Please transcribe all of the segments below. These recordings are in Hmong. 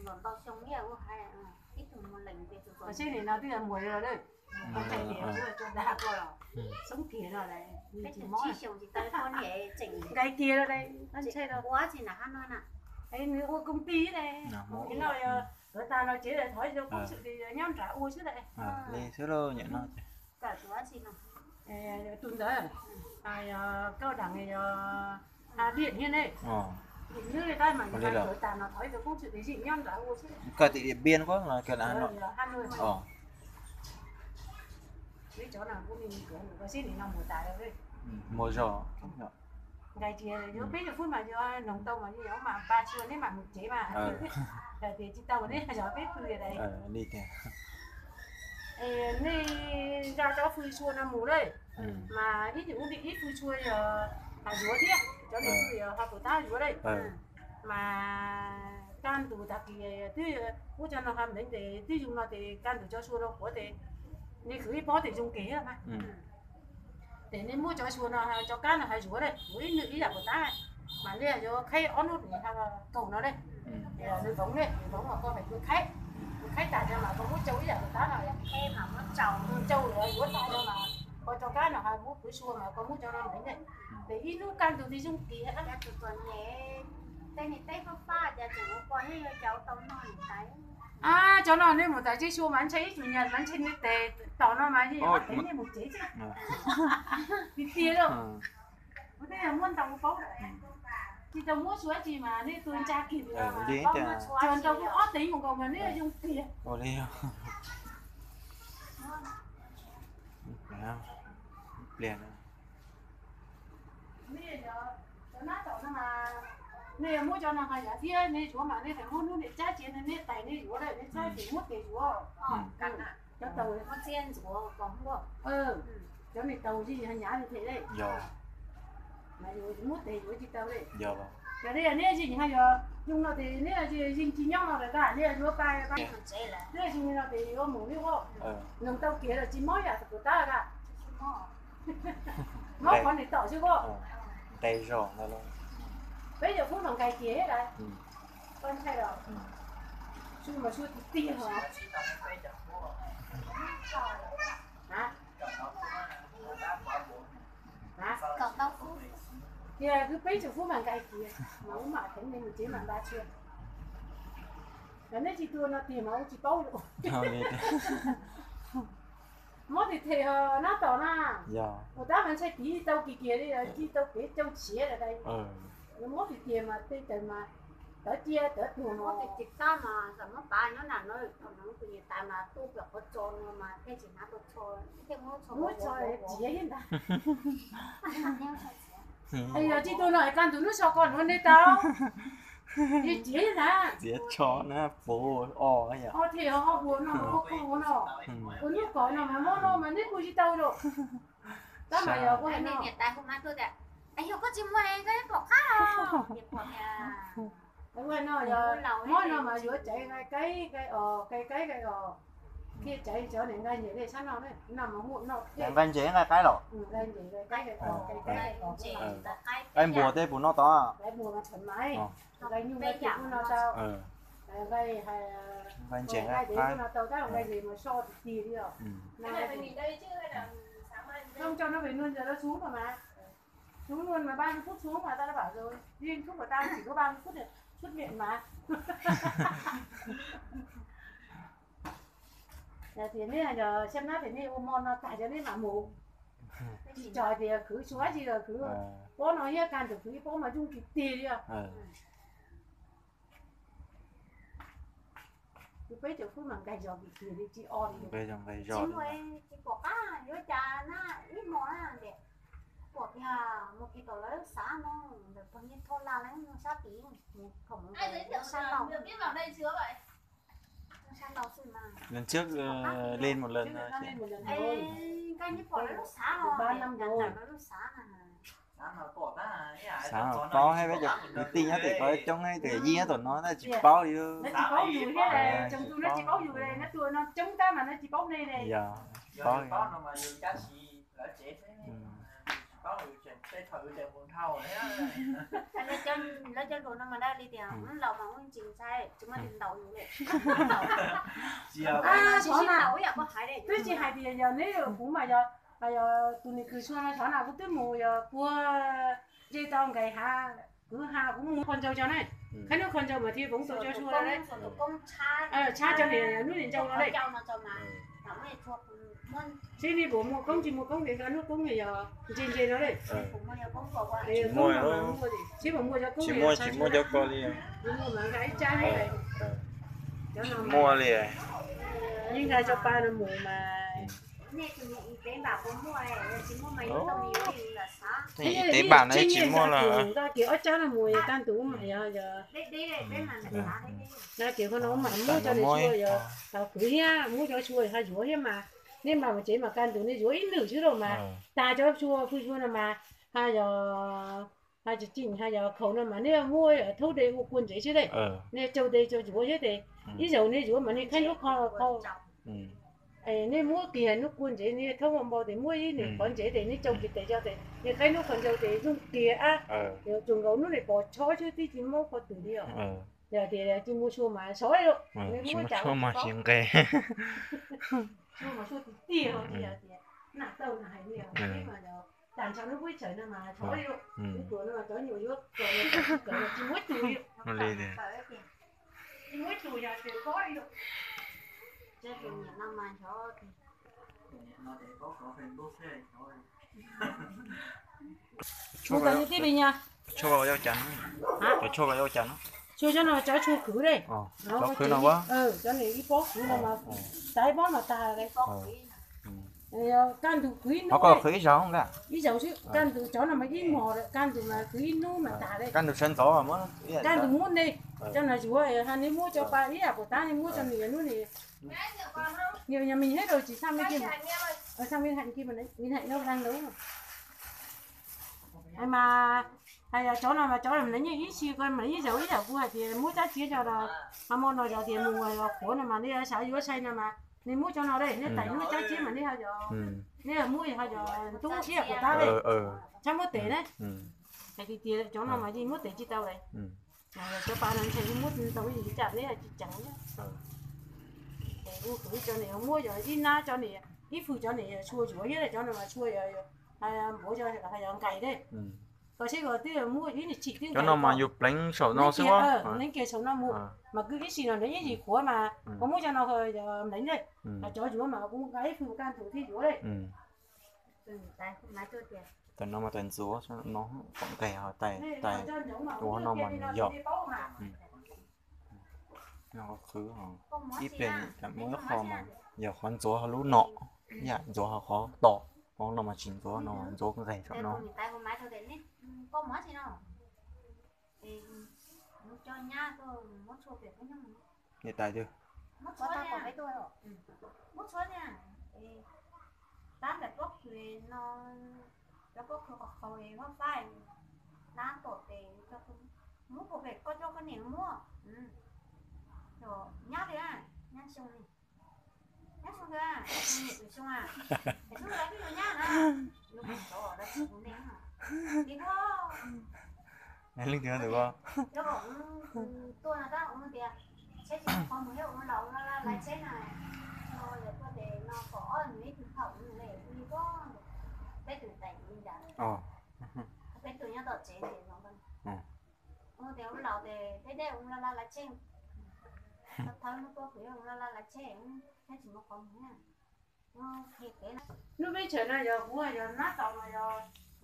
Los ntau xyoo ib yam ua hais, ib tug mus leem ces txog seb nim no twb yog muag li los lawm. Koj hais tias kuv ua tso dag koj los xoob kiag no lawm, nws tsis mob. Nqaij kiag lawm, ntshai rau. Nws ua koom ti lawm, no yog tuav tag no ces thov ib co koob xwm nyob nram ua xwb lawm. Li xwb lauj, nyuam no ces tus ntawd, yog koj dam yog ha diam thiab ne. Ib tab mas tuav tag no thov ib co koob xwm nyob nram ua xwb. Koj tim Điện Biên Quốc los koj ha no. Ib cov no kuv, koj sib nim no mus tas lawm. Mus zog. Nqaij tias yuav peb caug fwj mas yuav noog tau mas yuav mas npaj tsis ua neb mam mus tsev mas. Hais tias tsis tau neb zov peb pw li tias. Nej nqa cov fwj sua no mus lawm, mas ib nyuag ub ib fwj sua yog hav zuav thiab, cov niag fwj yog ho puas tab zuav lawm. Mas kaj ntug tag kis twb ub cov no ha ntev ntes twb zoo no ces kaj ntug cov sua no puav ces nej khwv ib pob ces zoo kawg mas. Ces nej muab cov sua no, cov kab no hav zuav lawm, ua ib nyuag ib yam puas tab, mas nej yuav qheb ob hnub nim ha kaum no lawm. Nws voov lawm, nws voov mas koj mam yuav qheb, yuav qheb tas no mas koj muab cau ib yam puas tab no, cau yuav tas no mas koj cov kab no ha muab khwv sua mas koj muab cov no ntev lawm, ces ib hnub kaj ntug nws zoo kawg. Cov no nej mus tas tsev sua mas ntshai ib tug nyuag mas ntshai nej tes tom no mas yeej ob teev nej mus tsev xwb. Tiag tiag lauj. Kuv twb yog muab ntau paub, tsis tau muab sua dab tsi mas nej tua ntsa kiag li. Tsuas ntau kuv ob teev mus nkaus mas nej zoo tiag. Pliag. Cov nab tom no mas nej yog muab cov no ho yav thiab nej zuav mas nej hais muab hnub niam tsab cia nej tais nej zuav lawm nej tsab ces muab tes zuav. Cov taus, cov niag taus yeej nyav nyav li thiab. Mas yus muab tes yuav tsis tau li. Yog li neb yeej ha yog zoo no ces neb yeej tsis nyob no lawm tag, neb yuav pab, neb yeej no ces yuav mus neb ua. Noog tau kiag los tsis mob yam tus tab lawm. Mob qhov niam tom xwb koj. Nqaij zog ntag lauj. Peb caug fub mas nqaij kiag thiab lawm. Koj ntshai los? Su mas su tiag tiag hos. Tiag, kwv peb caug fub mas nqaij kiag mas ub mam theev nej mus tsev mam nta tshua. Yog neb tsis tua no tiag mas ub tsis paub li. Mob tiag tiag hos nab tom na. Ua tab mas ntshai tiv tau kiag kiag li, tsis tau kev cau siav lawm. Mob tiag tiag mas tej taws mas tawv cia tawv tuag no. Mob tiag tiag tab mas xam muab pav nyob nram no, thaum no tus niam tais mas tuaj pem qhov tso no mas thiaj tsis hnav tau tsho, thiaj muab tsho, muab tsho txiav thiab ntag. Es yog tsis tua no es kaj ntug hnub so koj nuav nej tau. Txiav tsho na, puv o, o thiaj ho puv no, ua koj ua no. Ua hnub kom no mas mob no mas neb kuj tsis tau lawm. Tab mas yog ua no, niam tais hu mas tuaj tias, yog koj tsis muag koj pom qab os. Ua no yog mob no mas yuav tsaiv nqaij qaib nqaij os, nqaij qaib nqaij os. Thiaj tsaiv cov niag nqaij ntses li sab no, no mas hu no. Nqaij ntses nqaij qaib los? Nqaij ntses nqaij qaib nqaij os, nqaij qaib nqaij os. Qaib npua tej puas noj tau? Qaib npua mas txham maiv, nqaij nyuj nqaij twm kuj noj tau. Nqaij, nqaij ntses nqaij qaib no tau, tab nqaij ntses mas soj tiag tiag li os. Không cho nó về luôn, giờ nó xuống rồi mà. Xuống luôn mà ba mươi phút xuống mà tao đã bảo rồi. Riêng thuốc của tao chỉ có ba mươi phút để xuất viện mà. Yog tias neb yog siab nab ces neb ua hmo no tag cov neb mam mus. Tsis tso tias khwv suav tsis los khwv pob no thiab kaj ntug khwv ib pob mas yooj tiag tiag li os. Peb caug fwb mas nqaij zog tiag tiag li tsis o li. Tsis muaj, tsis pom qab yuav cas na, ib hmo na, pom tias mus kis tom lawv lub xav no, ntawm pog Nyiaj Thoj Laj lawv sab tid, thaum mus sab laug, sab laug xwb mas. Lần trước lên một lần rồi chị. Ê, koj nyob pom lawv lub xav no, lawv lub xav no. Xav paub thiab, peb cov kwv tij nyob tim ko coob thiab, twb yij nyob tom no tab tsis paub li. Lawv tsis paub yus thiab, tsoom tus no tsis paub yus li, no tus no coob tab mas no tsis paub nej li. Yog, tsis paub. Lawv cov hluas no mas dab li tias hnub laus mas ua ntsis ntshai tsis muaj tus ntaus yus li. Xyov na, twb tsis hais tias yog neb kuv mas yog, yog tus niam kws sua no xyov na kuv twb mus yog puag nce tau nqes hav, kwv hav kuv mus qhov ncauj cov ne, qhab hnub qhov ncauj mas thiaj poob tau cov sua no. Tshab cov niam hnub niam ncauj no ne. Seb nej puas muaj koob tsis muaj koob tias nkawd hnub koob yog ntse ntse no ne. Seb puas muaj cov koob, tsis muaj, tsis muaj cov ko li. Muaj mas nkag ib tsab li. Tsis muaj li. Yeej nkag cov pa no mus mas. Nej ib teb npam no tsis muaj los. Kiag ob tsab no mus kaj ntug mas yog, kiag qhov no mas muab cov niam sua yog, qhwv thiab muab cov sua ho yuav thiab mas. Nej npam mus tsev mas kaj ntug nej yuav ib nws xwb lauj mas. Tag cov sua pw sua no mas, ha yog, ha tsis tsim ha yog khaus no mas nej muab thaub de ua kua ntsev xwb de. Nej caug de caug yuav thiab de. Ib zaug nej yuav mas nej khaib hnub qhov qhov nej muab kiag hnub kua ntsev nej thaub npau tes muab ib nws qhov ntsev tes nej caug kiag tes cov tes nej khaib hnub qhov ncauj tes zoo kiag ab. Tsuas nkaus hnub nej pom chob xwb twb tsis muab qhov twg li os. Yog tias tsis muaj sua mas sov lawm, nej muab cas sua mas tsis nqes. Sua mas sua tiag tiag tias, na tau na hais li, tas ntshav lub peb tshawm no mas sov li, lub tuam no cov nyuam yuav kawm, tsis muab tus li. Tsis muab tus yog tsis pob li. Tus niam no tes pob kov Facebook xwb. Tshuaj ko yog tib li nyag. Tshuaj ko yog cas no? Cov tshuaj ko yog cas no? Tshuaj cov no cov tshuaj khwv de. Cov khwv no, cov niag ib pob khwv no mas, tas ib pob mas tas li. Kaj ntug khwv ib hnub, ib zaug xwb, kaj ntug cov no mas ib hmos lawm, kaj ntug mas khwv ib hnub mas tas li. Kaj ntug sawv ntxov, kaj ntug muab ne, cov no yuav ha nej muab cov pa ib yam puas tab nej muab cov niag hnub ni. Yog me nyuam thiab rau tsis xaj me kiag, xaj me hais kiag, me hais nyob dab ntawd. Mas hais cov no mas cov no mas yeej ib si ko mas ib zaug ib zaug kuv hais tias muab tsab tsiab cov no, hmo no yog tias mus qhuav no mas nej xav yuav sai no mas nej muab cov no de, nej tais muab tsab tsiab mas nej ho yog, nej muab ho yog ntub ib yam puas tab de. Txhob muab tes na. Hais tias tias cov no mas yeej muab tes tsis tau li. Cov pa no ntshe muab tau ib yam li cas neb tsis ceev. Ces kuv khwv cov niam muab yog ib nab cov niam, ib fwj cov niam sua yuav thiab cov no mas sua yog npaum cov yog nqaim de. Koj seb koj twb muab ib niag tsim twb cov no mas yus pleev saum no xwb. Pleev kiag saum no mus, mas kwv ib si no nws ib yim qhuav mas koj muab cov no yog pleev de. Cov yuav mas kuv nqa ib fwj kaj ntug thiab yuav de. Tam no mas tais ntxuav no, pom nqes ho tais, tais ua no mas nws yog. Qhwv ib pliag muaj ib qho mas yog qhov ntxuav ho lub no, ib yam ntxuav ho qhov tom, qhov no mas tsis ntxuav no, ntxuav nqes saum no. Niam tais twg? Tab ntawm pob kws no, cov pob kws qhov qhaus es fab fab, nab tom tes, muab puas phem koj coj koj niam muab. Nyab li, nyab xyoo li, nyab xyoo twg, niam twm xyoo a, es xyoo twg twb yuav nyab na, yuav kuv sov lawv tsis kuv ne. Leej twg tus ko? Tuaj no tab ua tias tsheb tsis muaj qhov mus thiab ua laus laj laj laiv tsheb na, no yog tuaj tes no kom ob nws ib tug thaum nws le ua li ko, peb tug tais li ntawd, peb tug nyob tom tsev tes no. Ua tias ua laus tes peb dej ua laj laj laiv tsheb, thawb hnub tuaj pem ua laj laj laiv tsheb, tsheb tsis muaj qhov mus thiab. Hnub peb tshawm no yog kuv yog nab tau no yog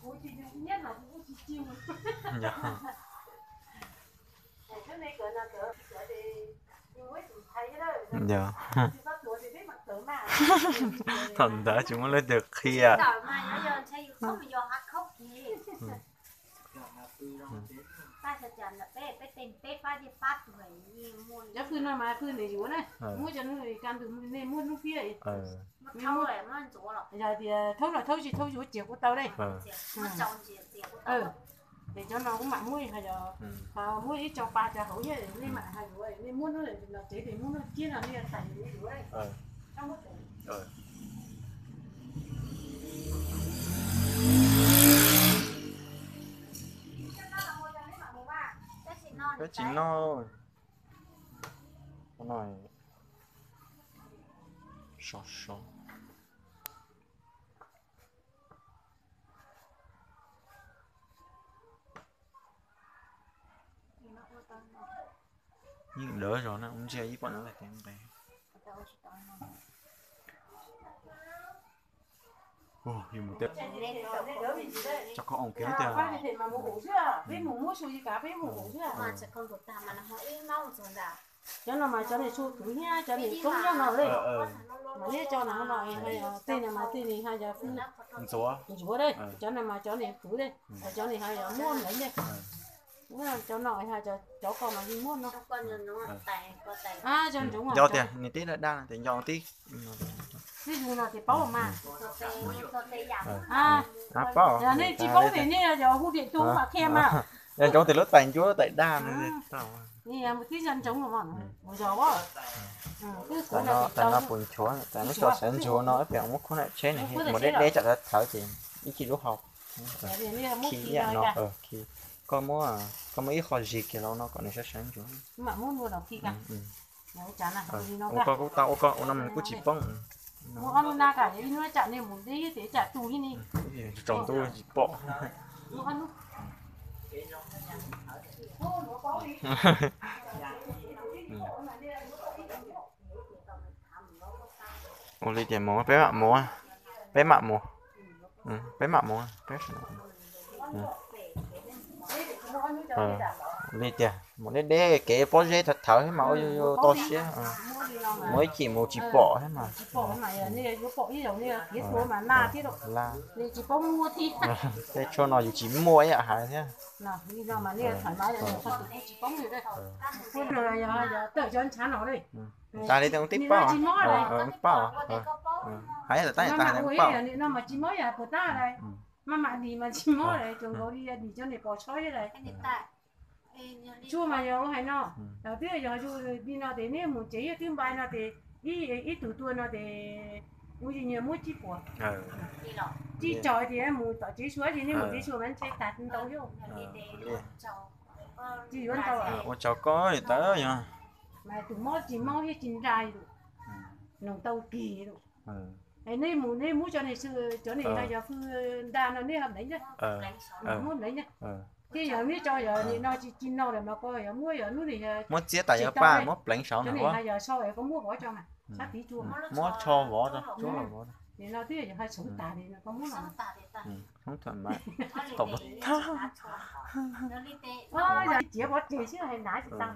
kuv tsis nyiab no kuv kuj tsis ci. Thaum ntawd tsis muaj leej twg qhia. Cov fwj no mas fwj nws yuav na, muab cov hnub kaj ntug nej muab hnub thiab. Yog tias thaub los thaub tsis thaub yuav cias kuj tau de. Es cov no kuv mam muab ho yog muab ib co pa cov hauv thiab nej mam ho yuav, nej muab hnub los tsev tes muab hnub kiag no nej tais yuav yuav. Txhob muab tes. Peb tsis noj. Sov sov. Yeej lawv zog na, ua ntsia ib pom no tias nqe. Yus mus teb tso koj oos kiag tiag. Cov no mas cov niag su kwv thiab cov niag tub nyob no li. Mas neb cov no no, tej no mas tej niag hais yog ntxuav, ntxuav li, cov no mas cov niag kwv li, cov niag hais yog muaj ntev li. Cov no hais cov ko mas yeej muaj no. Cov ntsoov nco tias nws tib daj daj no tias nco tib. Tib zoo no ces paub mas. Paub. Nej tsis paub ces nej yog hu tiam tug mam qhia mas. Yog ntsoov tias lub tais ncuab tais daj no. Tib zoo ntsoov no mas. Tais no puas nchuav, tais no tso sawv ntsuav no ib pliag muab khub nam tsheb ne, mus deb deb tsam thawv ces ib chim lub hau. Khi ib yam no, koj muab, koj muab ib qho zis kiag los no kom nws sawv sawv ntsuav. Ua koj kuj tau, ua koj ua no nws kuj tsis poob. Tsaus ntuj tsis pom. Ua li tias mus, peb mam mus, peb mam mus, peb mam mus, peb li tias mus deb deb kev pob zeb thawv thawv thiab mas ua yuav yuav toj siab. Mus ib chim mus tsis pom thiab mas. Tej tshuaj no yus tsis muaj ib yam hais thiab. Tag li tias ua tib pab, pab, hais tas tas tas pab. Maj mam dim mas tsis mob lawm, tsuas nkaus li dim cov niag pos tshob thiab lawm. Tshuaj mas yog ua hais no, twb yog yus li no ces neb mus tsev ib twb npai no ces ib tug tuag no ces ua nyias muab tsib puas. Tsib caug tias mus tom tsev sua ces neb mus tsev sua mas ntshe tag ntau yog. Tsis yuav ntau. Ua tsaug koj tawm yog. Mas tus mob tsis mob thiab tsis nra lawm, nws tau kis lawm. Nej mus nej muab cov niag, cov niag yog fwj nra no nej ho pleev ntag, muab pleev ntag. Thiab yog neb tso yog nim no tsis tsis no lawm mas koj yog muab yog lub niag, muab txiab tas yog paj muab pleev saud no, yog so koj muab vov tso mas sab tid tsuag, muab tsho vov tso, nim no twb yog hais txhoov tas li no koj muab no. Thaum tag, txiav pov tseg xwb hais nav tsis tau.